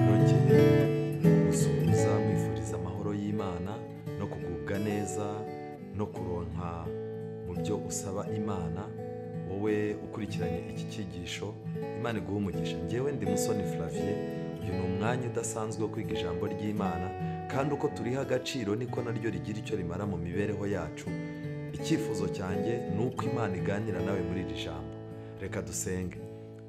Nongeye gusuhuza mwifuriza amahoro y'Imana no kugubwa neza no kuronka mu byo usaba Imana. Wowe ukurikiranye iki cyigisho, Imana iguhe umugisha. Njyewe ndi Musoni Flavie. Uyu ni umwanya udasanzwe wo kwiga ijambo ry'Imana, kandi uko turiha agaciro niko naryo rigira icyo rimara mu mibereho yacu. Icyifuzo cyanjye ni uko Imana iganira nawe muri iri jambo. Reka dusenge.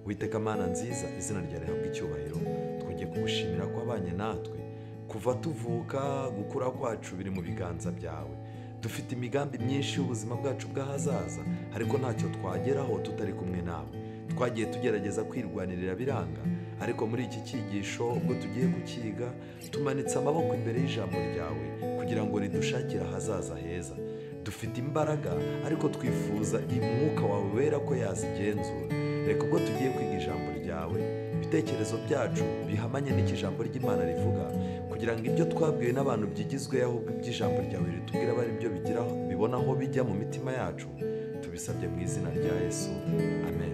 Witeka Mana nziza, izina ryawe rihabwe icyubahiro. Twongeye kugushimira ko wabanye natwe kuva tuvuka, gukura kwacu biri mu biganza byawe. Dufite imigambi myinshi y'ubuzima bwacu bw'ahazaza, ariko ntacyo twageraho tutari kumwe nawe. Twagiye tugerageza kwirwanirira biranga, ariko muri iki cyigisho ubwo tugiye kukiga, tumanitse amaboko imbere y'ijambo ryawe kugira ngo ridushakire ahazaza heza. Dufite imbaraga, ariko twifuza umwuka wawe wera ko yazigenzura. Reka ubwo tugiye kwiga ijambo ryawe, ibitekerezo byacu bihamanye n'icyo ijambo ry'Imana rivuga, kugira ngo ibyo twabwiwe n'abantu byigizweho, ahubwo iby'ijambo ryawe ritubwira abe ari byo bibona aho bijya mu mitima yacu. Tubisabye mu izina rya Yesu, amen.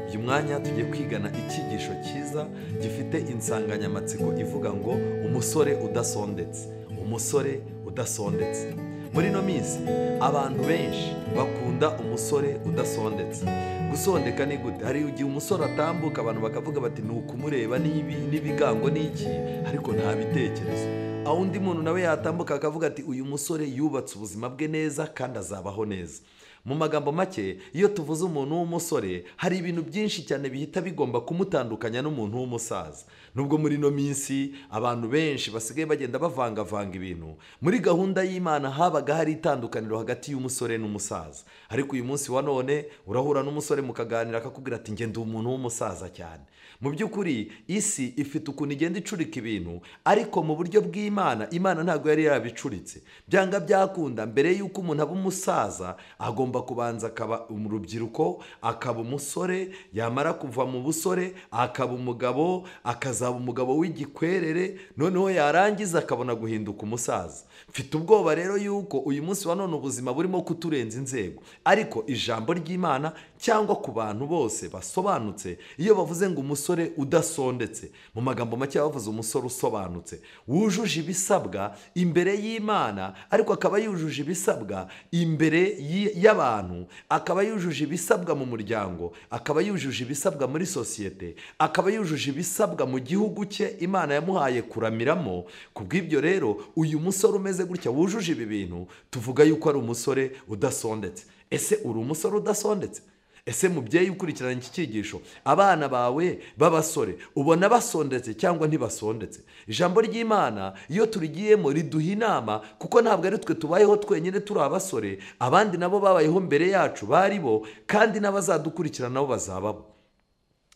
Uyu mwanya tugiye kwigana icyigisho cyiza gifite insanganyamatsiko ivuga ngo umusore udasondetse. Umusore udasondetse. Muri ino minsi abantu benshi bakunda umusore udasondetse. Gusondeka ni gute? Hari igihe umusore atambuka abantu bakavuga bati ni ukumureba n'ibigango n'iki, ariko nta bitekerezo. Aho undi muntu nawe yatambuka akavuga ati uyu musore yubatse ubuzima bwe neza kandi azabaho neza. Mu magambo make, iyo tuvuze umuntu w'umusore, hari ibintu byinshi cyane bihita bigomba kumutandukanya n'umuntu w'umusaza. Nubwo muri ino minsi abantu benshi basigaye bagenda bavangavanga ibintu, muri gahunda y'Imana habaga hari itandukaniro hagati y'umusore n'umusaza. Ariko uyu munsi wa none urahura n'umusore mukaganira akakubwira ati njye ndi umuntu w'umusaza cyane. Mu by'ukuri isi ifite ukuntu igenda icurika ibintu, ariko mu buryo bw'Imana, Imana ntabwo yari yarabicuritse. Byanga byakunda, mbere y'uko umuntu aba umusaza agomba kubanza akaba urubyiruko, akaba umusore, yamara kuva mu busore akaba umugabo, akazaba umugabo w'igikwerere, noneho yarangiza akabona guhinduka umusaza. Mfite ubwoba rero yuko uyu munsi wa none ubuzima burimo kuturenza inzego, ariko ijambo ry'Imana cyangwa ku bantu bose basobanutse, iyo bavuze ngo umusore udasondetse, mu magambo make bavuze umusore usobanutse, wujuje ibisabwa imbere y'Imana, ariko akaba yujuje ibisabwa imbere y'abantu, akaba yujuje ibisabwa mu muryango, akaba yujuje ibisabwa muri sosiyete, akaba yujuje ibisabwa mu gihugu cye Imana yamuhaye kuramiramo. Kubw'ibyo rero uyu musore umeze gutya wujuje ibi bintu, tuvuga yuko ari umusore udasondetse. Ese uri umusore udasondetse? Ese mubyeyi ukurikirana iki cyigisho, abana bawe b'abasore ubona basondetse cyangwa ntibasondetse? Ijambo ry'Imana iyo turigiyemo riduha inama, kuko ntabwo ari twe tubayeho twenyine turi abasore, abandi nabo babayeho mbere yacu bari bo, kandi n'abazadukurikirana nabo bazababo.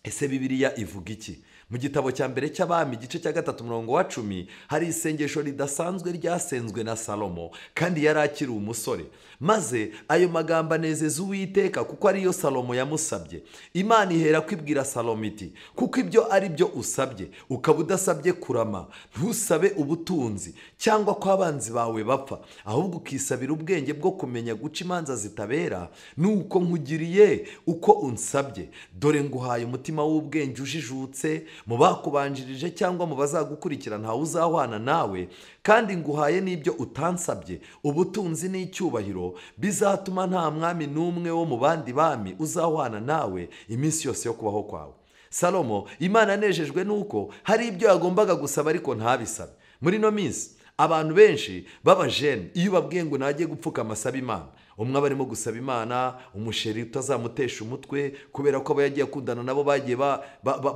Ese Bibiliya ivuga iki? Mu gitabo cya mbere cy'Abami igice cya 3 umurongo wa 10 hari isengesho ridasanzwe ryasenzwe na Salomo, kandi yari akiri umusore. Maze ayo magambo anezeza Uwiteka kuko ariyo Salomo yamusabye. Imana ihera kwibwira Salomo iti kuko ibyo ari byo usabye, ukaba udasabye kurama, ntusabe ubutunzi cyangwa ko abanzi bawe bapfa, ahubwo ukisabira ubwenge bwo kumenya guca imanza zitabera, nuko nkugiriye uko unsabye. Dore nguhaye umutima w'ubwenge ujijutse, mu bakubanjirije cyangwa mu bazagukurikira ntawe uzahwana nawe, kandi nguhaye n'ibyo utansabye, ubutunzi n'icyubahiro, bizatuma nta mwami n'umwe wo mu bandi bami uzahwana nawe iminsi yose yo kubaho kwawe. Salomo, Imana anejejwe nuko hari ibyo yagombaga gusaba ariko ntabisabe. Muri ino minsi abantu benshi b'abajene iyo babwiye ngo najye gupfukama asaba Imana, umwe aba arimo gusaba Imana umusheri utazamutesha umutwe, kubera ko aba yagiye akundana nabo bagiye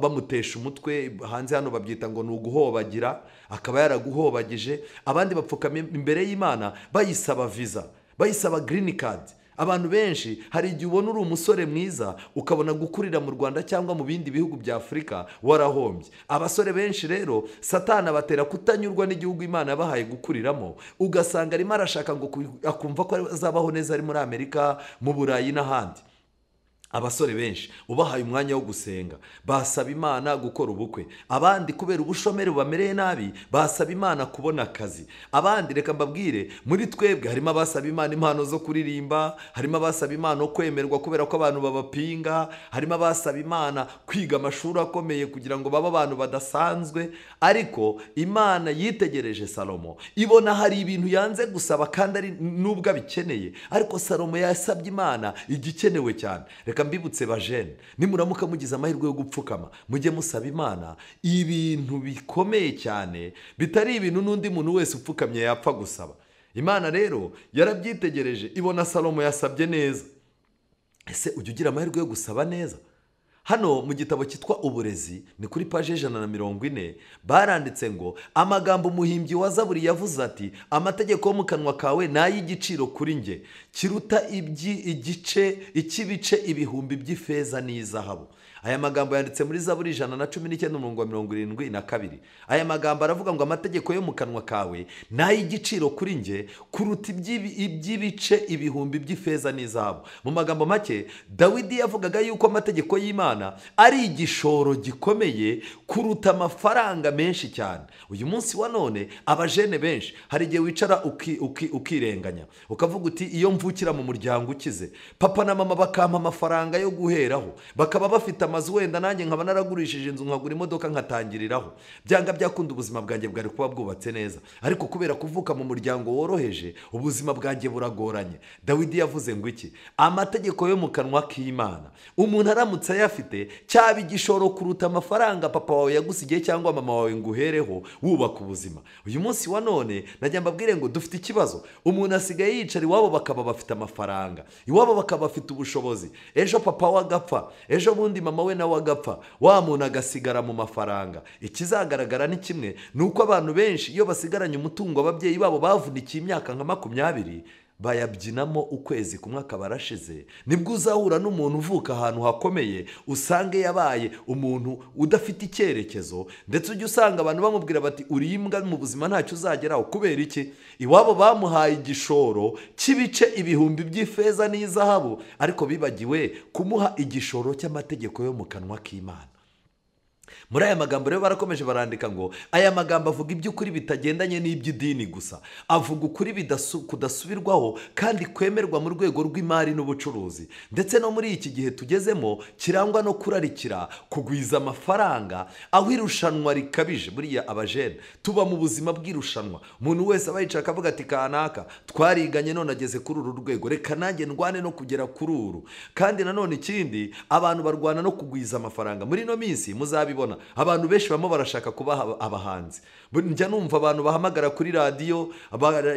bamutesha umutwe, hanze hano babyita ngo ni uguhobagira, akaba yaraguhobagije. Abandi bapfukama imbere y'Imana bayisaba visa, bayisaba green card. Abantu benshi hari igihe ubona uri umusore mwiza ukabona gukurira mu Rwanda cyangwa mu bindi bihugu bya Afurika warahombye. Abasore benshi rero Satani abatera kutanyurwa n'igihugu Imana yabahaye gukuriramo, ugasanga arimo arashaka ngo akumva ko azabaho neza ari muri Amerika, mu Burayi n'ahandi. Abasore benshi ubahaye umwanya wo gusenga basaba Imana gukora ubukwe, abandi kubera ubushomeri bubamereye nabi basaba Imana kubona akazi, abandi reka mbabwire muri twebwe harimo abasaba Imana impano zo kuririmba, harimo abasaba Imana kwemerwa kubera ko abantu babapinga, harimo abasaba Imana kwiga amashuri akomeye kugira ngo babe abantu badasanzwe. Ariko Imana yitegereje Salomo ibona hari ibintu yanze gusaba kandi ari nubwo abikeneye, ariko Salomo yasabye Imana igikenewe cyane. Reka mbibutse bajene, nimuramuka mugize amahirwe yo gupfukama mujye musaba Imana ibintu bikomeye cyane, bitari ibintu n'undi muntu wese upfukamye yapfa gusaba. Imana rero yarabyitegereje ibona Salomo yasabye neza. Ese ujya ugira amahirwe yo gusaba neza? Hano mu gitabo cyitwa Uburezi ni kuri paje 140 baranditse ngo amagambo umuhimbyi wa Zaburi yavuze ati amategeko yo mu kanwa kawe ni ay'igiciro kuri nge, kiruta igice icy'ibice ibihumbi by'ifeza n'izahabu. Aya magambo yanditse muri Zaburi 119 umurongo wa 72. Aya magambo aravuga ngo amategeko yo mu kanwa kawe ni ay'igiciro kuri nge kuruta iby'ibice ibihumbi by'ifeza n'izahabu. Mu magambo make Dawidi yavugaga yuko amategeko y'Imana ari igishoro gikomeye kuruta amafaranga menshi cyane. Uyu munsi wa none abajene benshi hari igihe wicara ukirenganya ukavuga uti iyo mvukira mu muryango ukize, papa na mama bakampa amafaranga yo guheraho, bakaba bafite amazu, wenda nanjye nkaba naragurishije inzu nkagura imodoka nkatangiriraho, byanga byakunda ubuzima bwanjye bwari kuba bwubatse neza. Ariko kubera kuvuka mu muryango woroheje ubuzima bwanjye buragoranye. Dawidi yavuze ngo iki? Amategeko yo mu kanwa k'Imana umuntu aramutse ayafite cyaba igishoro kuruta amafaranga papa wawe yagusigiye cyangwa mama wawe nguhereho wubaka ubuzima. Uyu munsi wa none najya mbabwire ngo dufite ikibazo. Umuntu asigaye yicara iwabo bakaba bafite amafaranga, iwabo bakaba bafite ubushobozi, ejo papa we agapfa, ejo bundi mama we nawe agapfa, wa muntu agasigara mu mafaranga. Ikizagaragara ni kimwe, nuko abantu benshi iyo basigaranye umutungo ababyeyi babo bavunikiye imyaka nka 20 bayabyinamo ukwezi kumwe akaba arashize. Nibwo uzahura n'umuntu uvuka ahantu hakomeye usange yabaye umuntu udafite icyerekezo, ndetse ujye usanga abantu bamubwira bati uri imbwa mu buzima ntacyo uzageraho. Kubera iki? Iwabo bamuhaye igishoro cy'ibice ibihumbi by'ifeza n'izahabu, ariko bibagiwe kumuha igishoro cy'amategeko yo mu kanwa k'Imana. Muri aya magambo rero barakomeje barandika ngo aya magambo avuga iby'ukuri bitagendanye n'iby'idini gusa, avuga ukuri kudasubirwaho kandi kwemerwa mu rwego rw'imari n'ubucuruzi, ndetse no muri iki gihe tugezemo kirangwa no kurarikira kugwiza amafaranga, aho irushanwa rikabije. Buriya abajene tuba mu buzima bw'irushanwa, umuntu wese aba yicara akavuga ati kanaka twariganye none ageze kuri uru rwego, reka nanjye ndwane no kugera kuri uru. Kandi nanone ikindi abantu barwana no kugwiza amafaranga. Muri ino minsi muzabibona abantu benshi bamo barashaka kuba abahanzi. Njya numva abantu bahamagara kuri radiyo,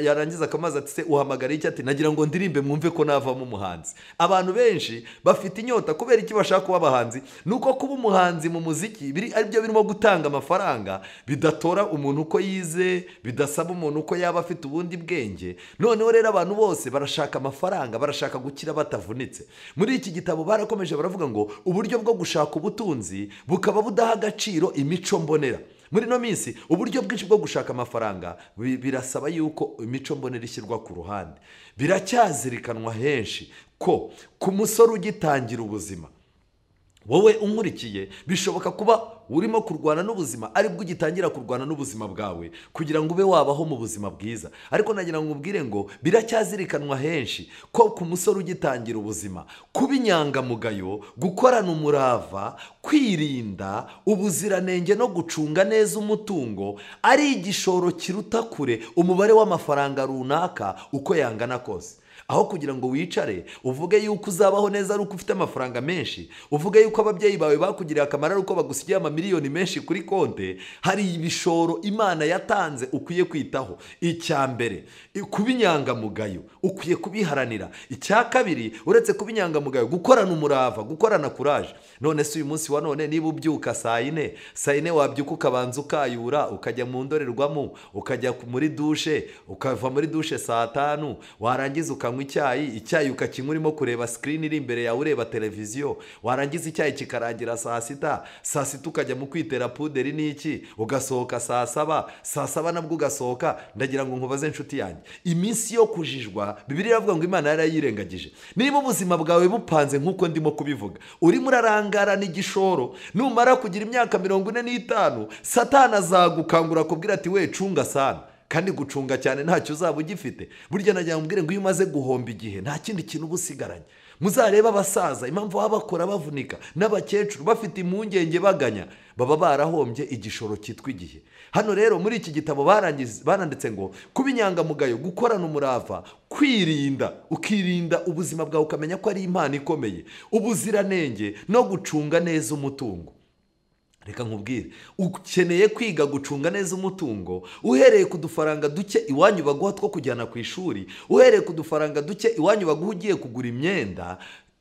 yarangiza akamaza ati se uhamagara iki? Ati nagira ngo ndirimbe mwumve ko navamo umuhanzi. Abantu benshi bafite inyota. Kubera iki bashaka kuba abahanzi? Nuko kuba umuhanzi mu muziki biri aribyo birimo gutanga amafaranga, bidatora umuntu uko yize, bidasaba umuntu uko yaba afite ubundi bwenge. Noneho rero abantu bose barashaka amafaranga, barashaka gukira batavunitse. Muri iki gitabo barakomeje baravuga ngo uburyo bwo gushaka ubutunzi bukaba budaha agaciro imico mbonera. Muri no minsi uburyo bwinshi bwo gushaka amafaranga birasaba yuko imico mbonera ishyirwa ku ruhande. Biracyazirikanwa henshi ko ku musore ugitangira ubuzima, wowe unkurikiye, bishoboka kuba urimo kurwana n'ubuzima aribwo ugitangira kurwana n'ubuzima bwawe kugira ngo ube wabaho mu buzima bwiza. Ariko nagira ngo ubwire ngo biracyazirikanwa henshi ko ku musore ugitangira ubuzima, kuba inyangamugayo, gukorana umurava, kwirinda ubuziranenge no gucunga neza umutungo ari igishoro kiruta kure umubare w'amafaranga runaka uko yangana kose. Aho kugira ngo wicare uvuge yuko uzabaho neza ari uko ufite amafaranga menshi, uvuge yuko ababyeyi bawe bakugiriye akamaro ari uko bagusigiye amamiliyoni menshi kuri konte, hari ibishoro Imana yatanze ukwiye kwitaho. Icya mbere, kuba inyangamugayo ukwiye kubiharanira. Icya kabiri, uretse kuba inyangamugayo, gukorana umurava, gukorana courage. None se uyu munsi wa none niba ubyuka saa yine wabyuka ukabanza ukayura, ukajya mu ndorerwamo, ukajya muri dushe, ukava muri dushe saa 5, warangiza ukanywa ukanywa icyayi, icyayi ukakinywa urimo kureba sikirini iri imbere yawe ureba televiziyo, warangiza icyayi kikarangira saa sita, saa sita ukajya mu kwitera puderi n'iki, ugasohoka saa saba, saa saba nabwo ugasohoka. Ndagira ngo nkubaze inshuti yanjye, iminsi yo kujijwa Bibiliya iravuga ngo Imana yarayirengagije. Niba ubuzima bwawe bupanze nk'uko ndimo kubivuga, urimo urarangara n'igishoro, numara kugira imyaka 45 Satani azagukangura akubwira ati we cunga sana. Kandi gucunga cyane ntacyo uzaba ugifite. Burya nagira ngo mbwire ngo iyo umaze guhomba igihe nta kindi kintu uba usigaranye. Muzareba abasaza impamvu baba bakora bavunika, n'abakecuru bafite impungenge baganya, baba barahombye igishoro cyitwa igihe. Hano rero muri iki gitabo baranditse ngo kuba inyangamugayo, gukorana umurava, kwirinda, ukirinda ubuzima bwawe ukamenya ko ari impano ikomeye, ubuziranenge no gucunga neza umutungo. Reka nkubwire, ukeneye kwiga gucunga neza umutungo uhereye ku dufaranga duke iwanyu baguha two kujyana ku ishuri, uhereye ku dufaranga duke iwanyu baguha ugiye kugura imyenda.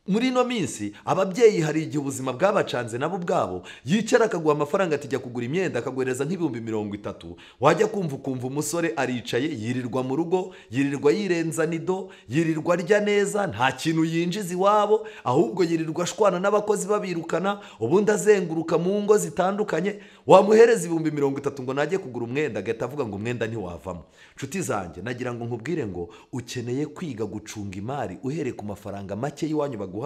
Muri ino minsi ababyeyi hari igihe ubuzima bwabacanze nabo ubwabo, yicara akaguha amafaranga ati jya kugura imyenda, akaguhereza nk'ibihumbi 30, wajya kumva ukumva umusore aricaye yirirwa mu rugo, yirirwa yirenza nido, yirirwa arya neza, nta kintu yinjiza iwabo, ahubwo yirirwa ashwana n'abakozi babirukana, ubundi azenguruka mu ngo zitandukanye. Wamuhereza ibihumbi 30 ngo najye kugura umwenda, agahita avuga ngo umwenda ntiwavamo. Nshuti zanjye, nagira ngo nkubwire ngo ukeneye kwiga gucunga imari uhereye ku mafaranga make y'iwanyu baguha.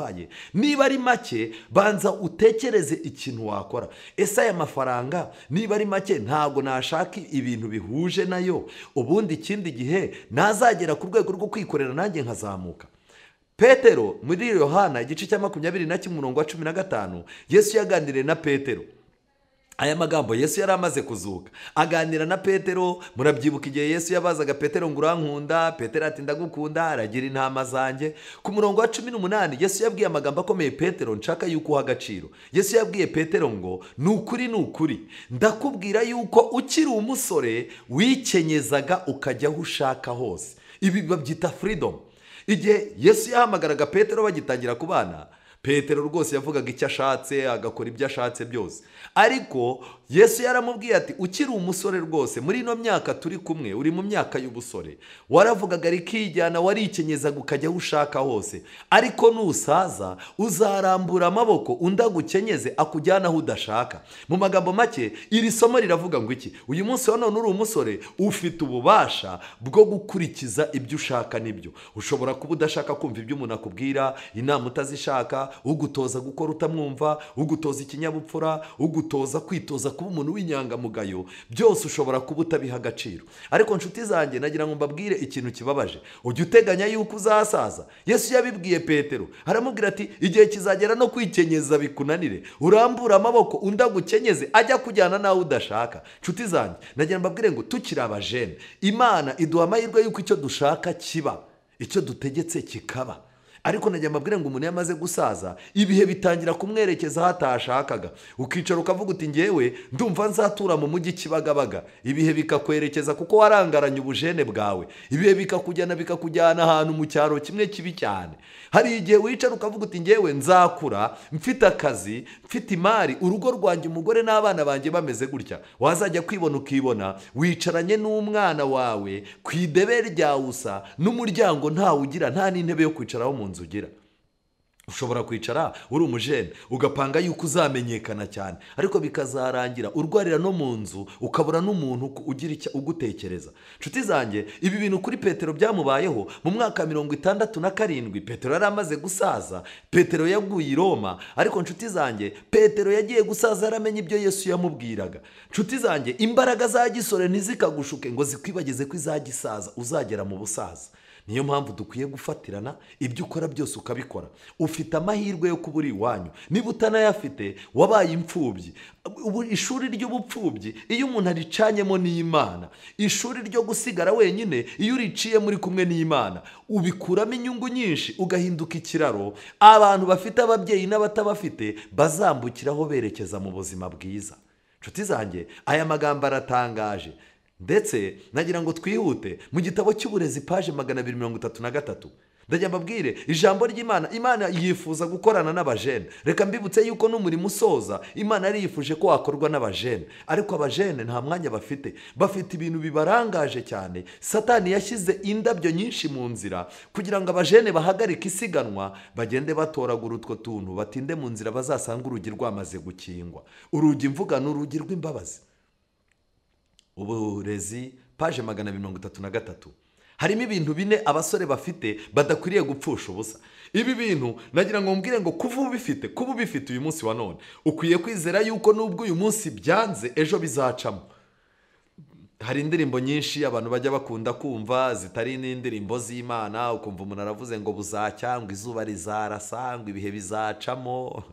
Niba ari make, banza utekereze ikintu wakora. Ese aya mafaranga niba ari make ntago nashaka ibintu bihuje nayo, ubundi ikindi gihe nazagera ku rwego rwo kwikorera nanjye nkazamuka. Petero muri Yohana igice cya 21 umurongo wa 15, Yesu yaganiriye na Petero. Aya magambo Yesu yari amaze kuzuka aganira na Petero. Murabyibuka igihe Yesu yabazaga Petero ngo urankunda, Petero ati ndagukunda, aragira intama zanjye. Ku murongo wa 18 Yesu yabwiye amagambo akomeye Petero, nshaka yuko uha agaciro. Yesu yabwiye Petero ngo nukuri nukuri ndakubwira yuko ukiri umusore wikenyezaga ukajya aho ushaka hose. Ibi babyita freedom. Igihe Yesu yahamagaraga Petero bagitangira kubana, Petero rwose yavugaga icyo ashatse, agakora ibyo ashatse byose. Ariko Yesu yaramubwiye ati ukiri umusore rwose, muri ino myaka turi kumwe, uri mu myaka y'ubusore, waravugaga rikijyana, warikenyeza ukajya aho ushaka hose, ariko nusaza uzarambura amaboko undi agukenyeze akujyana aho udashaka. Mu magambo make iri somo riravuga ngo iki? Uyu munsi wa none uri umusore, ufite ububasha bwo gukurikiza ibyo ushaka nibyo. Ushobora kuba udashaka kumva ibyo umuntu akubwira, inama utazishaka, ugutoza gukora utamwumva, ugutoza ikinyabupfura, ugutoza kwitoza kuba umuntu w'inyangamugayo, byose ushobora kuba utabiha agaciro. Ariko nshuti zanjye, nagira ngo mbabwire ikintu kibabaje. Ujya uteganya yuko uzasaza. Yesu yabibwiye Petero, aramubwira ati igihe kizagera no kwikenyeza bikunanire, urambura amaboko undi agukenyeze ajya kujyana nawe udashaka. Nshuti zanjye, nagira mbabwire ngo tukiri abajene, Imana iduha amahirwe yuko icyo dushaka kiba, icyo dutegetse kikaba. Ariko najya mbabwira ngo umuntu yamaze gusaza, ibihe bitangira kumwerekeza aho atashakaga. Ukicara ukavuga uti ngewe ndumva nzatura mu mujyi Kibagabaga, ibihe bikakwerekeza kuko warangaranye ubujene bwawe. Ibihe bikakujyana ahantu mu cyaro kimwe kibi cyane. Hari igihe wicara ukavuga uti ngewe nzakura mfite akazi, mfite imari, urugo rwanjye, umugore n'abana banjye bameze gutya. Wazajya kwibona ukibona wicaranye n'umwana wawe ku idebe rya usa n'umuryango ntawe ugira, nta n'intebe yo kwicaraho mu nzu ugira. Ushobora kwicara uri umujene ugapanga yuko uzamenyekana cyane, ariko bikazarangira urwarira no mu nzu, ukabura n'umuntu ugira icyo ugutekereza. Nshuti zanjye, ibi bintu kuri Petero byamubayeho mu mwaka 67. Petero yari amaze gusaza, Petero yaguye i Roma, ariko nshuti zanjye, Petero yagiye gusaza yaramenye ibyo Yesu yamubwiraga. Nshuti zanjye, imbaraga za gisore ntizikagushuke ngo zikwibagize ko izagisaza, uzagera mu busaza. Niyo mpamvu dukwiye gufatirana ibyo ukora byose ukabikora. Ufite amahirwe yo kuba uri iwanyu, niba utanayafite wabaye imfubyi. Ishuri ry'ubupfubyi iyo umuntu aricanyemo n'Imana, ishuri ryo gusigara wenyine iyo uriciye muri kumwe n'Imana, ubikuramo inyungu nyinshi, ugahinduka ikiraro abantu bafite ababyeyi n'abatabafite bazambukiraho berekeza mu buzima bwiza. Nshuti zanjye, aya magambo aratangaje. Ndetse nagira ngo twihute mu gitabo cy'uburezi paje 233. Ndajya mbabwire ijambo ry'Imana, Imana yifuza gukorana n'abajene. Reka mbibutse yuko n'umurimo usoza Imana yari yifuje ko wakorwa n'abajene, ariko abajene nta mwanya bafite, bafite ibintu bibarangaje cyane. Satani yashyize indabyo nyinshi mu nzira kugira ngo abajene bahagarike isiganwa, bagende batoragura utwo tuntu, batinde mu nzira bazasanga urugi rwamaze gukingwa. Urugi mvuga ni urugi rw'imbabazi. Uburezi paje 233 harimo ibintu bine abasore bafite badakwiriye gupfusha ubusa. Ibi bintu nagira ngo mbwire ngo kuva ubifite uyu munsi wa none ukwiye kwizera yuko nubwo uyu munsi byanze ejo bizacamo. Hari indirimbo nyinshi abantu bajya bakunda kumva zitari n'indirimbo z'Imana, ukumva umuntu aravuze ngo buzacya, ngo izuba rizarasa, ngo ibihe bizacamo,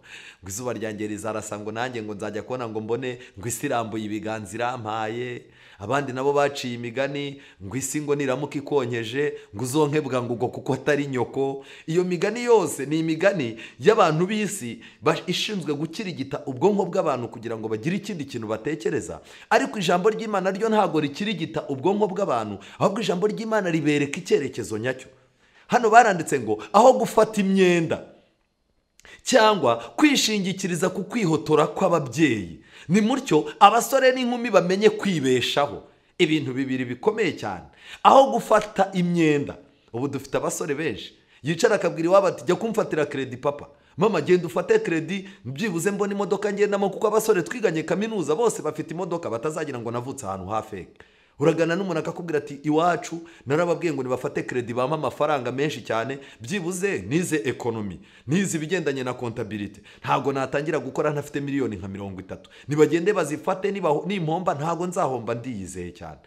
ngo izuba ryanjye rizarasa, ngo nanjye ngo nzajya kubona ngo mbone ngo isi irambuye ibiganza irampaye. Abandi nabo baciye imigani ngo isi ngo niramuka ikonkeje ngo uzonkebwa ngo ubwo kuko atari nyoko. Iyo migani yose ni imigani y'abantu b'isi ishinzwe gukirigita ubwonko bw'abantu kugira ngo bagire ikindi kintu batekereza. Ariko ijambo ry'Imana ryo ntabwo rikirigita ubwonko bw'abantu, ahubwo ijambo ry'Imana ribereka icyerekezo nyacyo. Hano baranditse ngo aho gufata imyenda cyangwa kwishingikiriza ku kwihotora kw'ababyeyi, ni mutyo abasore n'inkumi bamenye kwibeshaho. Ibintu bibiri bikomeye cyane. Aho gufata imyenda, ubu dufite abasore benshi yicara akabwira iwabo ati jya kumfatira kredi papa, mama genda ufate kredi byibuze mbone imodoka ngendamo, kuko abasore twiganye kaminuza bose bafite imodoka, batazagira ngo navutse ahantu ha fake. Uragana n'umuntu akakubwira ati iwacu narababwiye ngo nibafate kredi bampa amafaranga menshi cyane, byibuze nize ekonomi, nize ibigendanye na kontabilite, ntabwo natangira gukora ntafite miliyoni nka 30, nibagende bazifate, nimpomba ntabwo nzahomba, ndiyizeye cyane.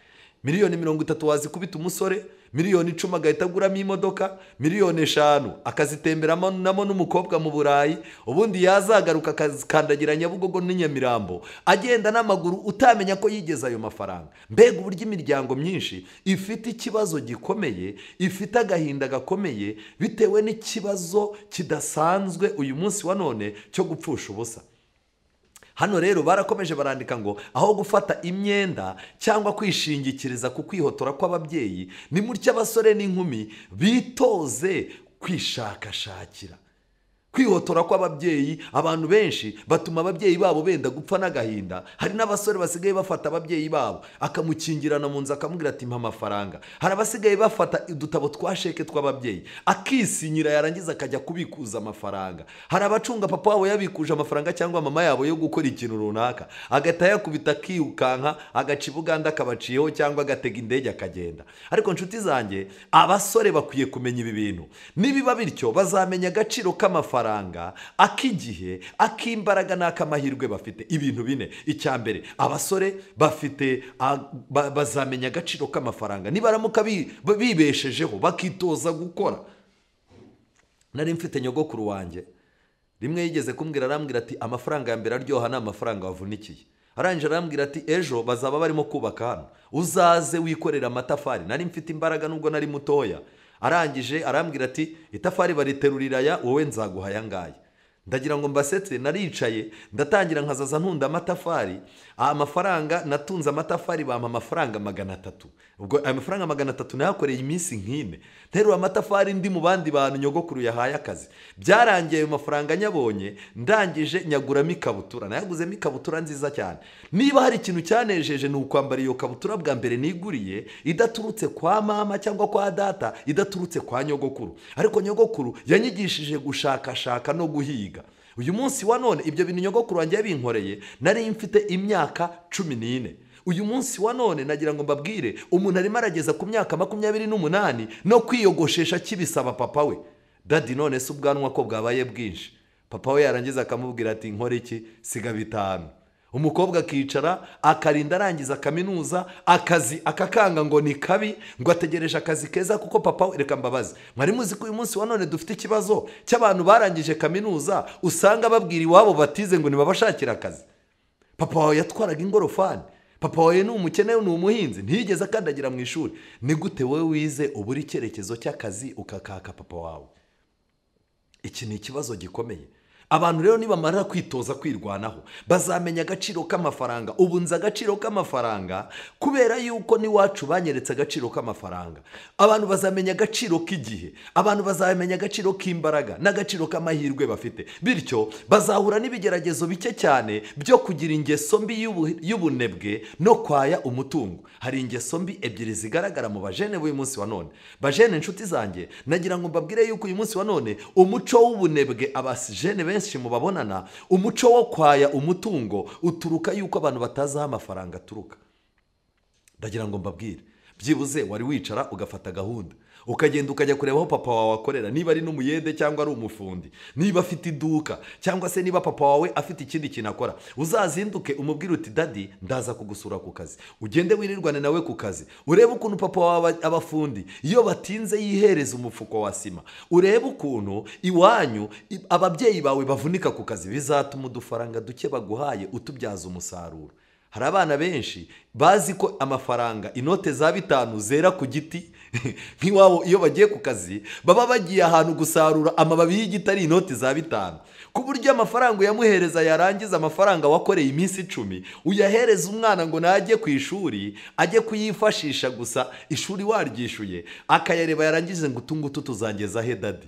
Miliyoni 30 wazikubita umusore, miliyoni 10 agahita aguramo imodoka, miliyoni 5 akazitemberamo namo n'umukobwa mu Burayi, ubundi yazagaruka akakandagira Nyabugogo n'inyamirambo agenda n'amaguru utamenya ko yigeze ayo mafaranga. Mbega uburyo imiryango myinshi ifite ikibazo gikomeye, ifite agahinda gakomeye bitewe n'ikibazo kidasanzwe uyu munsi wa none cyo gupfusha ubusa. Hano rero barakomeje barandika ngo aho gufata imyenda cyangwa kwishingikiriza ku kwihotora kw'ababyeyi, ni mutyo abasore n'inkumi bitoze kwishakashakira. Kwihotora kw'ababyeyi, abantu benshi batuma ababyeyi babo benda gupfa n'agahinda. Hari n'abasore basigaye bafata ababyeyi babo akamukingirana mu nzu akamubwira ati mpa amafaranga. Hari abasigaye bafata udutabo twa sheke tw'ababyeyi akisinyira, yarangiza akajya kubikuza amafaranga. Hari abacunga papa wabo yabikuje amafaranga cyangwa mama yabo yo gukora ikintu runaka, agahita yakubita akirukanka agaca i Buganda akabaciyeho cyangwa agatega indege akagenda. Ariko nshuti zanjye, abasore bakwiye kumenya ibi bintu. Nibiba bityo bazamenya agaciro k'amafaranga, ak'igihe, ak'imbaraga n'akamahirwe bafite. Ibintu bine. Icya mbere, abasore bafite bazamenya agaciro k'amafaranga nibaramuka bibeshejeho bakitoza gukora. Nari mfite nyogokuru wanjye rimwe yigeze kumbwira, arambwira ati amafaranga ya mbere aryoha ni amafaranga wavunikiye. Arangije arambwira ati ejo bazaba barimo kubaka hano, uzaze wikorera amatafari. Nari mfite imbaraga nubwo nari mutoya. Arangije arambwira ati itafari bariterurira ya wowe nzaguha aya ngaya. Ndagira ngo mbasetse, naricaye ndatangira nkazaza ntunda amatafari. Amafaranga natunze amatafari bampa amafaranga 300. Ubwo ayo mafaranga 300 nayakoreye iminsi nk'ine nterura amatafari ndi mu bandi bantu nyogokuru yahaye akazi. Byarangiye ayo mafaranga nyabonye, ndangije nyaguramo ikabutura. Nayaguzemo ikabutura nziza cyane. Niba hari ikintu cyanejeje ni ukwambara iyo kabutura bwa mbere niguriye, idaturutse kwa mama cyangwa kwa data, idaturutse kwa nyogokuru. Ariko nyogokuru yanyigishije gushakashaka no guhiga. Uyu munsi wa none ibyo bintu nyogokuru wanjye yabinkoreye nari mfite imyaka 14. Uyu munsi wa none nagira ngo mbabwire, umuntu arimo arageza ku myaka 28 no kwiyogoshesha kibisaba papa we. Dadi none se ubwanwa ko bwabaye bwinshi? Papa we yarangiza akamubwira ati nkore iki, siga 5. Umukobwa akicara akarinda arangiza kaminuza, akazi akakanga ngo ni kabi, ngo ategereje akazi keza kuko papa we. Reka mbabaze, mwari muzi ko uyu munsi wa none dufite ikibazo cy'abantu barangije kaminuza usanga babwira iwabo batize ngo nibabashakira akazi. Papa wawe yatwaraga ingorofani, papa wawe ni umukene, ni umuhinzi, ntiyigeze akandagira mu ishuri. Ni gute wowe wize ubura icyerekezo cy'akazi ukakaka papa wawe? Iki ni ikibazo gikomeye. Abantu rero nibamara kwitoza kwirwanaho bazamenya agaciro k'amafaranga. Ubu nzi agaciro k'amafaranga kubera yuko n'iwacu banyeretse agaciro k'amafaranga. Abantu bazamenya agaciro k'igihe, abantu bazamenya agaciro k'imbaraga n'agaciro k'amahirwe bafite. Bityo bazahura n'ibigeragezo bike cyane byo kugira ingeso mbi y'ubunebwe no kwaya umutungo. Hari ingeso mbi ebyiri zigaragara mu bajene b'uyu munsi wa none. Bajene inshuti zanjye, nagira ngo mbabwire yuko uyu munsi wa none umuco w'ubunebwe abajene benshi mubabonana, umuco wo kwaya umutungo uturuka yuko abantu batazi aho amafaranga aturuka. Ndagira ngo mbabwire, byibuze wari wicara ugafata gahunda, ukagenda ukajya kureba aho papa wawe akorera, niba ari n'umuyede cyangwa ari umufundi, niba afite iduka cyangwa se niba papa wawe afite ikindi kintu akora, uzazinduke umubwire uti dadi ndaza kugusura ku kazi, ugende wirirwane nawe ku kazi, urebe ukuntu papa wawe abafundi iyo batinze yihereza umufuko wa sima, urebe ukuntu iwanyu ababyeyi bawe bavunika ku kazi. Bizatuma udufaranga duke baguhaye utubyaza umusaruro. Hari abana benshi bazi ko amafaranga inote za 5 zera ku giti nk'iwabo iyo bagiye ku kazi baba bagiye ahantu gusarura amababi y'igiti ari inote za 5, ku buryo amafaranga uyamuhereza yarangiza amafaranga wakoreye iminsi 10 uyahereza umwana ngo najye ku ishuri ajye kuyifashisha gusa, ishuri waryishuye akayareba yarangize ngo utungutu tuzangeza he dadi.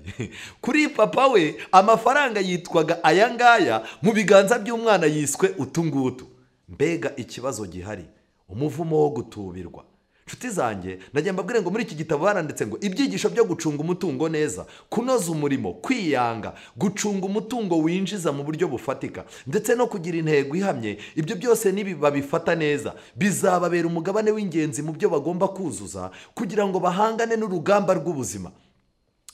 Kuri papa we amafaranga yitwaga aya ngaya, mu biganza by'umwana yiswe utungutu. Mbega ikibazo gihari, umuvumo wo gutubirwa. Nshuti zanjye, najya mbabwire ngo muri iki gitabo baranditse ngo ibyigisho byo gucunga umutungo neza, kunoza umurimo, kwiyanga, gucunga umutungo winjiza mu buryo bufatika, ndetse no kugira intego ihamye, ibyo byose nibabifata neza bizababera umugabane w'ingenzi mu byo bagomba kuzuza kugira ngo bahangane n'urugamba rw'ubuzima.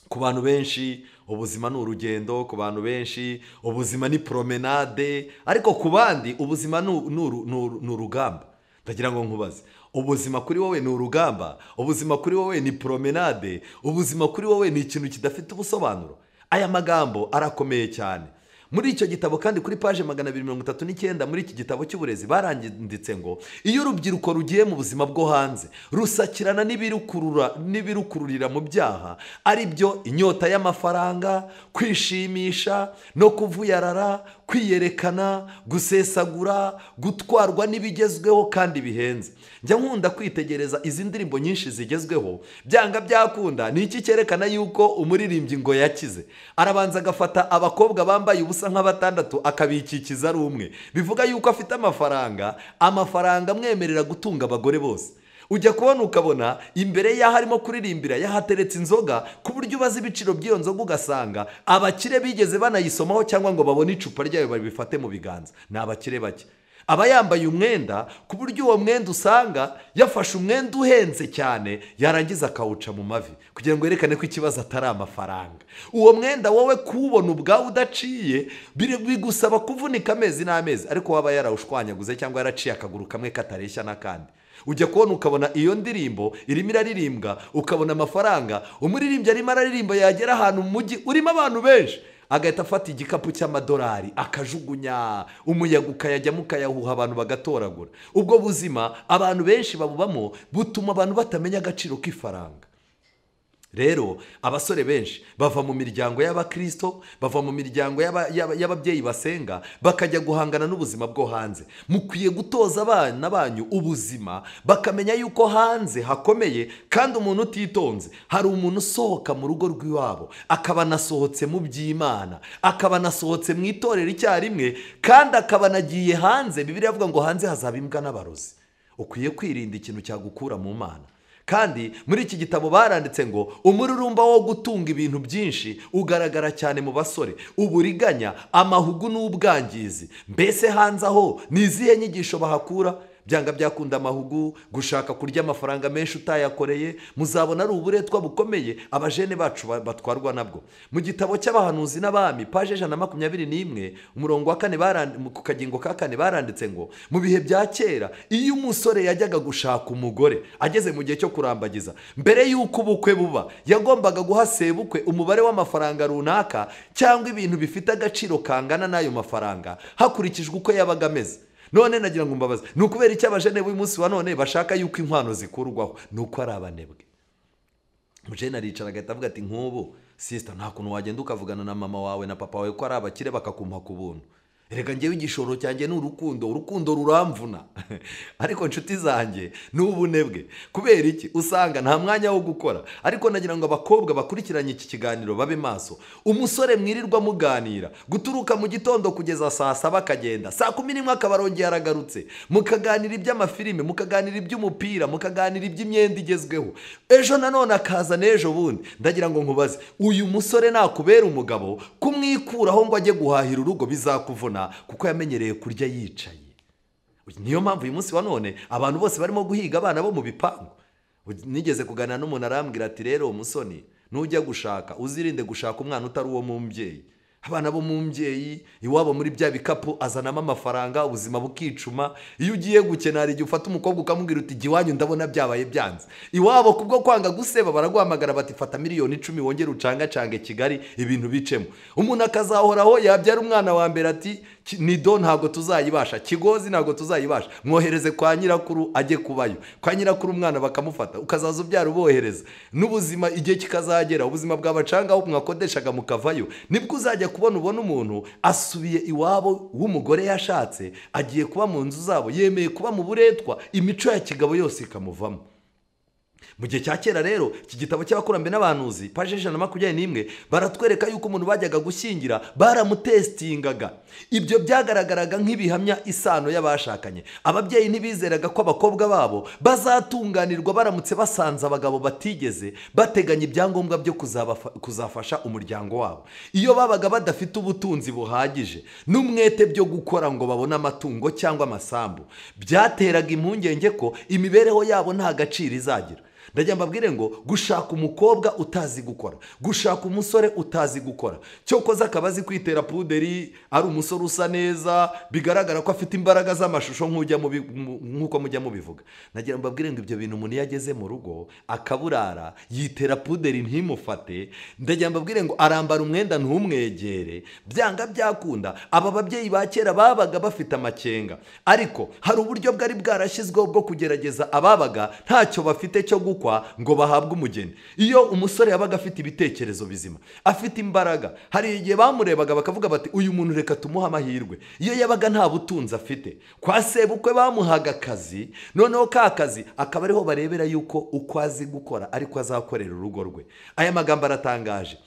Ku bantu benshi ubuzima ni urugendo, ku bantu benshi ubuzima ni promenade, ariko ku bandi ubuzima ni urugamba. Ndagira ngo nkubaze, ubuzima kuri wowe ni urugamba, ubuzima kuri wowe ni promenade, ubuzima kuri wowe ni ikintu kidafite ubusobanuro? Aya magambo arakomeye cyane. Muri icyo gitabo kandi kuri page 239 muri iki gitabo cy'uburezi baranditse ngo iyo urubyiruko rugiye mu buzima bwo hanze rusakirana n'ibirukururira mu byaha, ari byo inyota y'amafaranga, kwishimisha no kuvuyarara, kwiyerekana, gusesagura, gutwarwa n'ibigezweho kandi bihenze. Njya nkunda kwitegereza izi ndirimbo nyinshi zigezweho, byanga byakunda ni iki cyerekana yuko umuririmbyi ngo yakize? Arabanza agafata abakobwa bambaye ubusa nka 6 akabikikiza ari umwe, bivuga yuko afite amafaranga, amafaranga amwemerera gutunga abagore bose. Ujya kubona ukabona imbere y'aho arimo kuririmbira yahateretse inzoga, ku buryo ubaza ibiciro by'iyo nzoga ugasanga abakire bigeze banayisomaho cyangwa ngo babone icupa ryayo babifate mu biganza, ni abakire bake. Aba yambaye umwenda ku buryo uwo mwenda usanga yafashe umwenda uhenze cyane yarangiza akawuca mu mavi kugira ngo yerekane ko ikibazo atari amafaranga. Uwo mwenda wowe kuwubona ubwawe udaciye bigusaba kuvunika amezi n'amezi, ariko waba yarawushwanyaguze cyangwa yaraciye akaguru kamwe katareshya n'akandi. Ujya kubona ukabona iyo ndirimbo irimo iraririmbwa, ukabona amafaranga umuririmbyi arimo araririmba, yagera ahantu mu mujyi urimo abantu benshi agahita afata igikapu cy'amadolari akajugunya, umuyaga ukayajyamo ukayahuha, abantu bagatoragura. Ubwo buzima abantu benshi babubamo butuma abantu batamenya agaciro k'ifaranga. Rero abasore benshi bava mu miryango y'abakristo, bava mu miryango y'ababyeyi basenga, bakajya guhangana n'ubuzima bwo hanze. Mukwiye gutoza abana banyu ubuzima, bakamenya yuko hanze hakomeye, kandi umuntu utitonze, hari umuntu usohoka mu rugo rw'iwabo akaba anasohotse mu by'Imana, akaba anasohotse mu itorero icyarimwe, kandi akaba anagiye hanze. Bibiliya ivuga ngo hanze hazaba imbwa n'abarozi. Ukwiye kwirinda ikintu cyagukura mu Mana. Kandi muri iki gitabo baranditse ngo umururumba wo gutunga ibintu byinshi ugaragara cyane mu basore, uburiganya, amahugu n'ubwangizi. Mbese hanze aho ni izihe nyigisho bahakura? Byanga byakunda amahugu, gushaka kurya amafaranga menshi utayakoreye, muzabona ari uburetwa bukomeye abajene bacu batwarwa nabwo. Mu gitabo cy'abahanuzi n'abami page 121 umurongo wa 4 ku kagingo ka 4 baranditse ngo mu bihe bya kera iyo umusore yajyaga gushaka umugore ageze mu gihe cyo kurambagiza, mbere y'uko ubukwe buba yagombaga guha sebukwe umubare w'amafaranga runaka cyangwa ibintu bifite agaciro kangana n'ayo mafaranga hakurikijwe uko yabaga ameze. None nagira ngo mbabaze, ni ukubera icyo abajene b'uyu munsi wa none bashaka yuko inkwano zikurwaho? Ni uko ari abanebwe. Umujene aricara agahita avuga ati nk'ubu Sister, nta kuntu wagenda ukavugana na mama wawe na papa wawe ko ari abakire bakakumpa ku buntu. Erega njyewe igishoro cyanjye ni urukundo, urukundo ruramvuna. Ariko nshuti zanjye ni ubunebwe. Kubera iki? Usanga nta mwanya wo gukora. Ariko nagira ngo abakobwa bakurikiranye iki kiganiro babe maso. Umusore mwirirwa muganira guturuka mu gitondo kugeza saa 7 akagenda, saa 11 akabarongera aragarutse, mukaganira iby'amafilime, mukaganira iby'umupira, mukaganira iby'imyenda igezweho, ejo nanone akaza n'ejo bundi. Ndagira ngo nkubaze, uyu musore nakubera umugabo, kumwikuraho ngo ajye guhahira urugo bizakuvuna, kuko yamenyereye kurya yicaye. Niyo mpamvu uyu munsi wa none abantu bose barimo guhiga abana bo mu bipangu. Nigeze kuganira n'umuntu arambwira ati rero umusoni nujya gushaka uzirinde gushaka umwana utari uwo mu mbyeyi. Abana bo mu mbyeyi iwabo muri bya bikapu azanamo amafaranga, ubuzima bukicuma. Iyo ugiye gukena hari igihe ufata umukobwa ukamubwira uti jya iwanyu ndabona byabaye byanze. Iwabo kubwo kwanga guseba baraguhamagara bati fata miliyoni 10 wongere ucangacange Kigali ibintu bicemo. Umuntu akazahoraho yabyara umwana wa mbere ati nido ntabwo tuzayibasha, Kigozi ntabwo tuzayibasha, mwohereze kwa nyirakuru ajye kubayo. Kwa nyirakuru umwana bakamufata, ukazaza ubyara ubohereza. N'ubuzima igihe kikazagera ubuzima bw'abacanga aho mwakodeshaga mukavayo, nibwo uzajya kubona ubona umuntu asubiye iwabo w'umugore yashatse, agiye kuba mu nzu zabo, yemeye kuba mu buretwa, imico ya kigabo yose ikamuvamo. Mu gihe cya kera rero iki gitabo cy'abakurambere n'abahanuzi paje 121 baratwereka yuko umuntu bajyaga gushyingira baramutestingaga. Ibyo byagaragaraga nk'ibihamya isano y'abashakanye. Ababyeyi ntibizeraga ko abakobwa babo bazatunganirwa baramutse basanze abagabo batigeze bateganya ibyangombwa byo kuzafasha umuryango wabo. Iyo babaga badafite ubutunzi buhagije n'umwete byo gukora ngo babone amatungo cyangwa amasambu, byateraga impungenge ko imibereho yabo nta gaciro izagira. Ndagira mbabwire ngo gushaka umukobwa utazi gukora, gushaka umusore utazi gukora, cyokoza akaba azi kwitera puderi, ari umusore usa neza, bigaragara ko afite imbaraga z'amashusho nk'uko mujya mubivuga. Nagira mbabwire ngo ibyo bintu umuntu yageze mu rugo akaburara yitera puderi ntimufate. Ndagira mbabwire ngo arambara umwenda ntumwegere, byanga byakunda. Aba babyeyi ba kera babaga bafite amakenga, ariko hari uburyo bwari bwarashyizweho bwo kugerageza ababaga ntacyo bafite cyo gukwa ngo bahabwe umugeni. Iyo umusore yabaga afite ibitekerezo bizima, afite imbaraga, hari igihe bamurebaga bakavuga bati uyu muntu reka tumuhe amahirwe. Iyo yabaga nta butunzi afite, kwa sebukwe bamuhaga akazi, noneho ka kazi akaba ariho barebera yuko uko azi gukora ariko azakorera urugo rwe. Aya magambo aratangaje.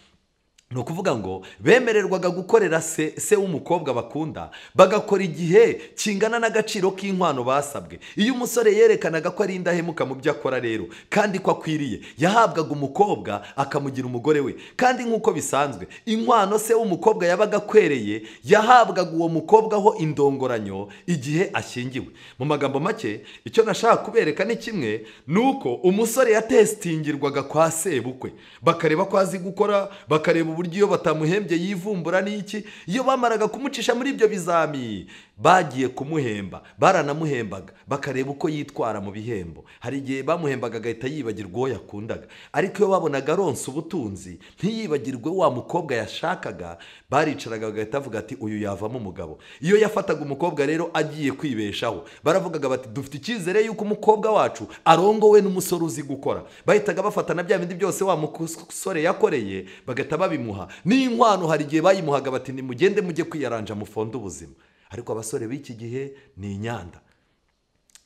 Ni ukuvuga ngo bemererwaga gukorera se w'umukobwa bakunda, bagakora igihe kingana n'agaciro k'inkwano basabwe. Iyo umusore yerekanaga ko ari indahemuka mu byo akora rero kandi ko akwiriye, yahabwaga umukobwa akamugira umugore we. Kandi nk'uko bisanzwe, inkwano se w'umukobwa yabaga akwereye yahabwaga uwo mukobwa ho indongoranyo igihe ashyingiwe. Mu magambo make, icyo nashaka kubereka ni kimwe, nuko umusore yatestingirwaga kwa sebukwe, bakareba ko azi gukora, bakareba uburyo iyo batamuhembye yivumbura n'iki. Iyo bamaraga kumucisha muri ibyo bizami bagiye kumuhemba, baranamuhembaga bakareba uko yitwara mu bihembo. Hari igihe bamuhembaga agahita yibagirwa uwo yakundaga, ariko iyo babonaga aronse ubutunzi ntiyibagirwe wa mukobwa yashakaga, baricaraga bagahita bavuga ati uyu yavamo umugabo. Iyo yafataga umukobwa rero agiye kwibeshaho, baravugaga bati dufite icyizere yuko umukobwa wacu arongowe n'umusore uzi gukora. Bahitaga bafata na bya bindi byose wa musore yakoreye bagahita babimuha. N'inkwano hari igihe bayimuhaga bati nimugende mujye kwiyaranja mufonde ubuzima. Ariko abasore b'iki gihe ni inyanda.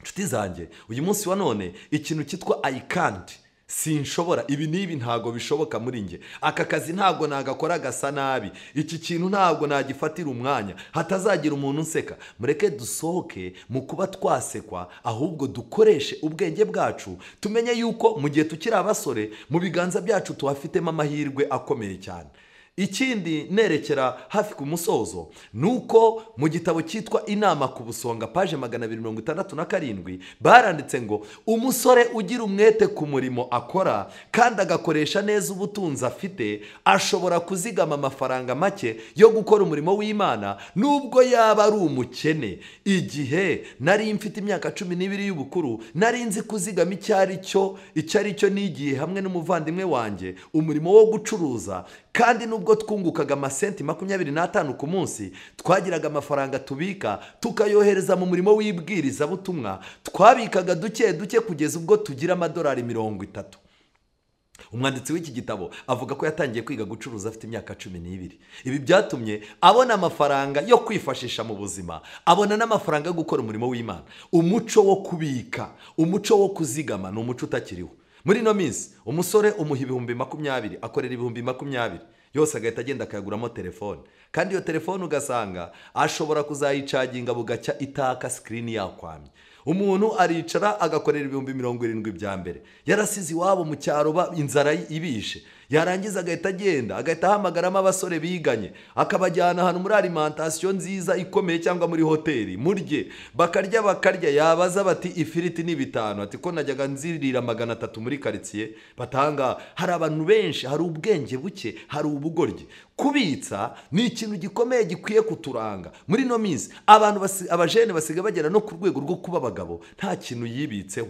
Nshuti zanjye, uyu munsi wa none ikintu cyitwa I can't, sinshobora, ibi n'ibi ntago bishoboka muri nge, aka kazi ntago nagakora gasa nabi, iki kintu ntago nagifatira umwanya, hatazagira umuntu unseka. Mureke dusohoke mu kuba twasekwa, ahubwo dukoreshe ubwenge bwacu, tumenye yuko mu gihe tukiri abasore mu biganza byacu tuhafitemo amahirwe akomeye cyane. Ikindi nerekera hafi ku musozo nuko mu gitabo cyitwa Inama ku Busonga page 267 baranditse ngo umusore ugira umwete ku murimo akora kandi agakoresha neza ubutunzi afite ashobora kuzigama amafaranga make yo gukora umurimo w'Imana nubwo yaba ari umukene. Igihe nari mfite imyaka 12 y'ubukuru nari nzi kuzigama icyo ari cyo nigiye hamwe n'umuvandimwe wanjye umurimo wo gucuruza, kandi nubwo twungukaga amasenti 25 ku munsi twagiraga amafaranga tubika tukayohereza mu murimo w'ibwirizabutumwa. Twabikaga duke duke kugeza ubwo tugira amadolari 30. Umwanditsi w'iki gitabo avuga ko yatangiye kwiga gucuruza afite imyaka 12. Ibi byatumye abona amafaranga yo kwifashisha mu buzima, abona n'amafaranga yo gukora umurimo w'Imana. Umuco wo kubika, umuco wo kuzigama ni umuco utakiriho. Muri ino minsi umusore umuha 20,000, akorera 20,000 yose agahita agenda akayaguramo telefone, kandi iyo telefone ugasanga ashobora kuzayicaginga bugacya itaka screen yakwamye. Umuntu aricara agakorera 70,000 bya mbere, yarasize iwabo mu cyaro inzara ibishe, yarangiza agahita agenda agahita ahamagaramo abasore biganye, akabajyana ahantu muri alimentation nziza ikomeye cyangwa muri hoteli murye, bakarya bakarya, yabaza bati ifiriti ni 5, ati ko najyaga nzirira 300 muri quartier batanga. Hari abantu benshi, hari ubwenge buke, hari ubugoryi. Kubitsa ni ikintu gikomeye gikwiye kuturanga. Muri no minsi abantu abajene basiga bagera no ku rwego rwo kuba abagabo nta kintu yibitseho.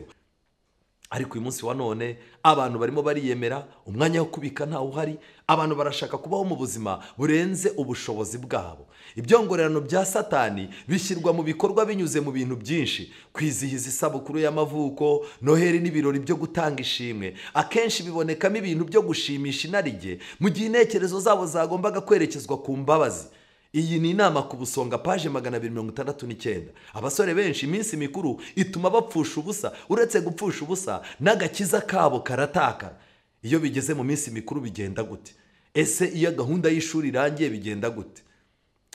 Ariko uyu munsi wa none abantu barimo bariyemera, umwanya wo kubika ntawe uhari, abantu barashaka kubaho mu buzima burenze ubushobozi bwabo. Ibyongorerano bya Satani bishyirwa mu bikorwa binyuze mu bintu byinshi: kwizihiza isabukuru y'amavuko, Noheli n'ibirori byo gutanga ishimwe. Akenshi bibonekamo ibintu byo gushimisha inarijye, mu gihe intekerezo zabo zagombaga kwerekezwa ku mbabazi. Iyi ni inama ku busonga, page 269. Abasore benshi iminsi mikuru ituma bapfusha ubusa, uretse gupfusha ubusa n'agakiza kabo karatakara. Iyo bigeze mu minsi mikuru bigenda gute? Ese iyo gahunda y'ishuri irangiye bigenda gute?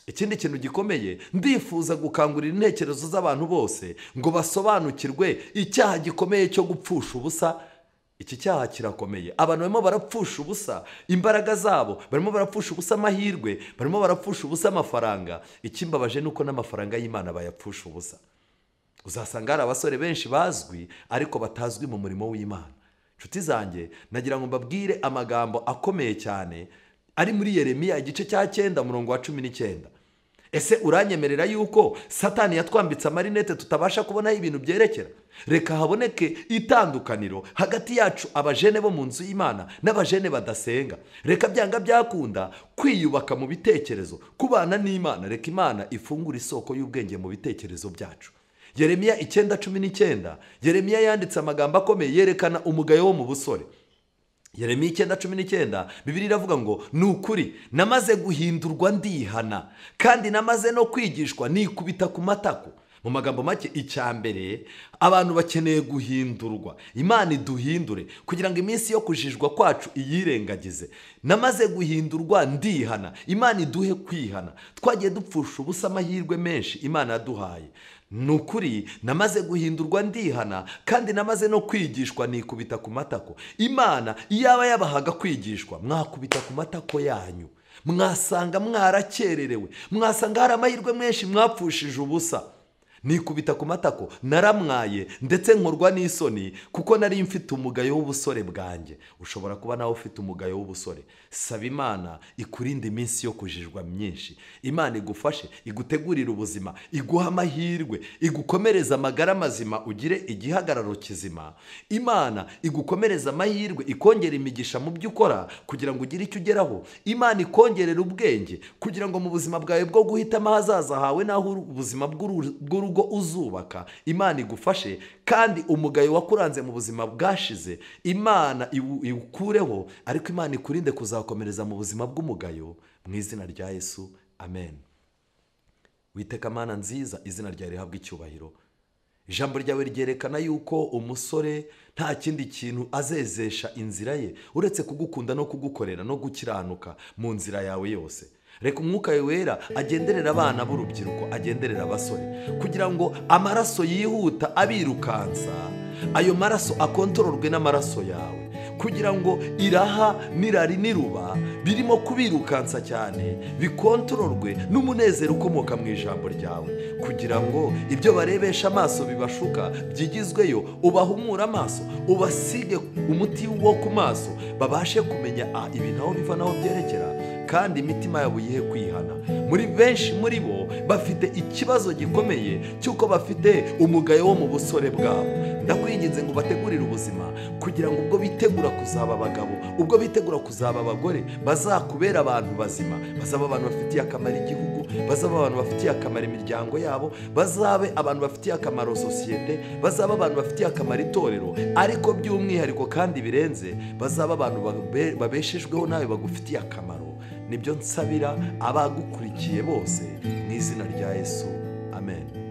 Ikindi kintu gikomeye, ndifuza gukangurira intekerezo z'abantu bose ngo basobanukirwe icyaha gikomeye cyo gupfusha ubusa. Iki cyaha kirakomeye. Abantu barimo barapfusha ubusa imbaraga zabo, barimo barapfusha ubusa amahirwe, barimo barapfusha ubusa amafaranga. Ikimbabaje nuko n'amafaranga y'Imana bayapfusha ubusa. Uzasanga hari abasore benshi bazwi ariko batazwi mu murimo w'Imana. Nshuti zanjye, nagira ngo mbabwire amagambo akomeye cyane ari muri Yeremiya igice cya 9 umurongo wa 19. Ese uranyemerera yuko Satani yatwambitse amarinete tutabasha kubona ibintu byerekera? Reka haboneke itandukaniro hagati yacu abajene bo mu nzu y'Imana n'abajene badasenga. Reka byanga byakunda kwiyubaka mu bitekerezo, kubana n'Imana. Reka Imana ifungura isoko y'ubwenge mu bitekerezo byacu. Yeremiya 9:19, Yeremiya yanditse amagambo akomeye yerekana umugayo wo mu busore. Yeremiya 9:19, Bibiliya iravuga ngo ni ukuri namaze guhindurwa ndihana, kandi namaze no kwigishwa nikubita ku matako. Mu magambo make, icya mbere abantu bakeneye guhindurwa. Imana iduhindure kugira ngo iminsi yo kujijwa kwacu iyirengagize. Namaze guhindurwa ndihana, Imana iduhe kwihana. Twagiye dupfusha ubusa amahirwe menshi Imana yaduhaye. Nukuri namaze guhindurwa ndihana, kandi namaze no kwigishwa nikubita ku matako. Imana iyaba yabahaga kwigishwa, mwakubita ku matako yanyu, mwasanga mwarakererewe, mwasanga hari amahirwe menshi mwapfushije ubusa. Nikubita ku matako, naramwaye ndetse nkorwa n'isoni kuko nari mfite umugayo w'ubusore bwanjye. Ushobora kuba nawe ufite umugayo w'ubusore. Saba Imana ikurinde iminsi yo kujijwa myinshi. Imana igufashe, igutegurire ubuzima, iguha amahirwe, igukomereza amagara mazima, ugire igihagararo kizima. Imana igukomereza amahirwe, ikongera imigisha mu byo ukora kugira ngo ugire icyo ugeraho. Imana ikongerera ubwenge kugira ngo mu buzima bwawe bwo guhitamo ahazaza hawe naho ubuzima bw'urugo uzubaka, Imana igufashe. Kandi umugayo wakuranze mu buzima bwashize Imana iwukureho, ariko Imana ikurinde kuzakomereza mu buzima bw'umugayo, mu izina rya Yesu, amen. Witeka Mana nziza, izina ryawe rihabwe icyubahiro. Ijambo ryawe ryerekana yuko umusore nta kindi kintu azezesha inzira ye uretse kugukunda no kugukorera no gukiranuka mu nzira yawe yose. Reka umwuka wera agenderera abana b'urubyiruko, agenderera abasore, kugira ngo amaraso yihuta abirukansa, ayo maraso akontororwe n'amaraso yawe, kugira ngo iraha n'irari n'iruba birimo kubirukansa cyane bikontororwe n'umunezero ukomoka mu ijambo ryawe, kugira ngo ibyo barebesha amaso bibashuka byigizweyo, ubahumura amaso, ubasige umuti wo ku maso, babashe kumenya ibintu aho biva n'aho byerekera, kandi imitima yabo uyihe kwihana. Muri benshi muri bo bafite ikibazo gikomeye cy'uko bafite umugayo wo mu busore bwabo. Ndakwinginze ngo bategurire ubuzima kugira ngo ubwo bitegura kuzaba abagabo, ubwo bitegura kuzaba abagore, bazakubera abantu bazima, bazaba abantu bafitiye akamaro igihugu, bazaba abantu bafitiye akamaro imiryango yabo, bazabe abantu bafitiye akamaro sosiyete, bazaba abantu bafitiye akamaro itorero, ariko by'umwihariko kandi birenze bazaba abantu babeshejweho nawe bagufitiye akamaro. Nibyo nsabira abagukurikiye bose mu izina rya Yesu, amen.